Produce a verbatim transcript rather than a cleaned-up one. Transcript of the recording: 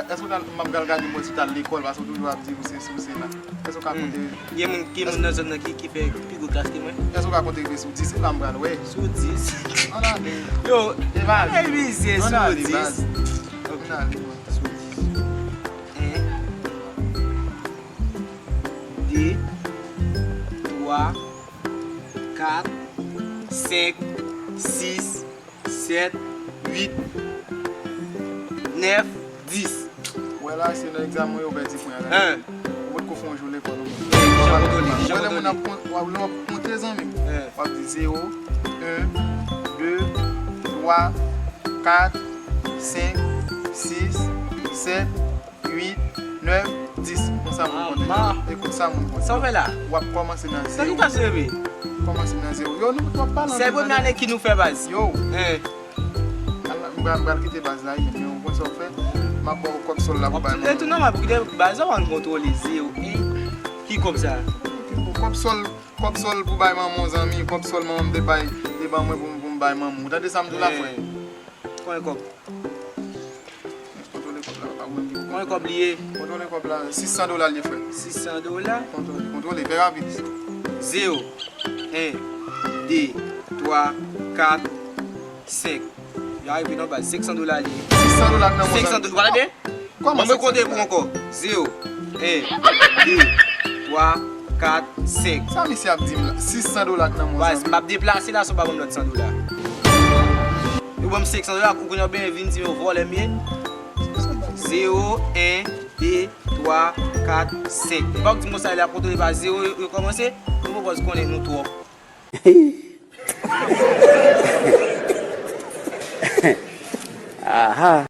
Èske w ta, m ap pral gade mwen si w t al lekòl, paske w toujou ap di ou se si, ou se la. Èske w ka konte? Gen moun, gen moun nan zòn nan ki, ki fè pi gwo klas ke mwen. Èske w ka konte rive sou dis? Se la m pral wè. Sou dis? Ann ale. Yo, e vizye sou dis. Ann ale, baz. Ann ale, baz. Sou dis. En, de, twa, kat, senk, sis, sèt, uit, nèf, dis. Wè la, se nan egzamen yo pèdi pwen an la. Ou potko fè yon jou lekòl, non? Jan kontwole, jan kontwole. Wè, lè moun ap kon-, w ap, lè w ap konte, zanmi m, w ap di zewo, en, de, twa, kat, senk, sis, sèt, uit, nèf, dis. Konsa moun konte. Ekout sa moun konte. Sa w fè la? W ap kòmanse nan zewo. Sa ki ka seve? Kòmanse nan zewo. Yo, nou, w ap pale anpil. Se premye ane ki nou fè baz. Yo. Ala, m pral, m pral kite baz la, wi, men ou konn sa w fè? M ap ba w kòb sòl la pou bay manman. Retounen, m ap kite baz la, w ap kontwole zewo, en. Ki kòb sa? Kòb sòl, kòb sòl pou bay manman w, zanmi, kòb sòl manman m te bay, te ban mwen pou, pou m bay manman w. Ou tande sa m di w la, frè? Konbyen kòb? Kontwole kòb la, pa ou menm ki pou kontwole. Konbyen kòb li ye? Kontwole kòb la, sis san dola li ye, frè. Sis san dola? Kontwole, kontwole, fè rapid. Zewo, en, de, twa, kat, senk. Yo arive nan baz, senk san dola li ye. Sis san dola k nan men w, zanmi. Senk san dola, w tande? Kòman senk san dola? Ban mwen konte pou ankò. Zewo, en, de, twa, kat, senk. Sa misye ap di m la? Sis san dola k nan men w, zanmi. Baz, m ap deplase la, si w pa ban m lòt san dola. Yo ban m senk san dola, ou konnen w byen vin di m yo vòlè m ye. Zewo, en, de, twa, kat, senk. Epa w di m konsa, lè y ap kontwole pa zewo, yo, yo kòmanse? Nou poko konnen nou twòp. Aha.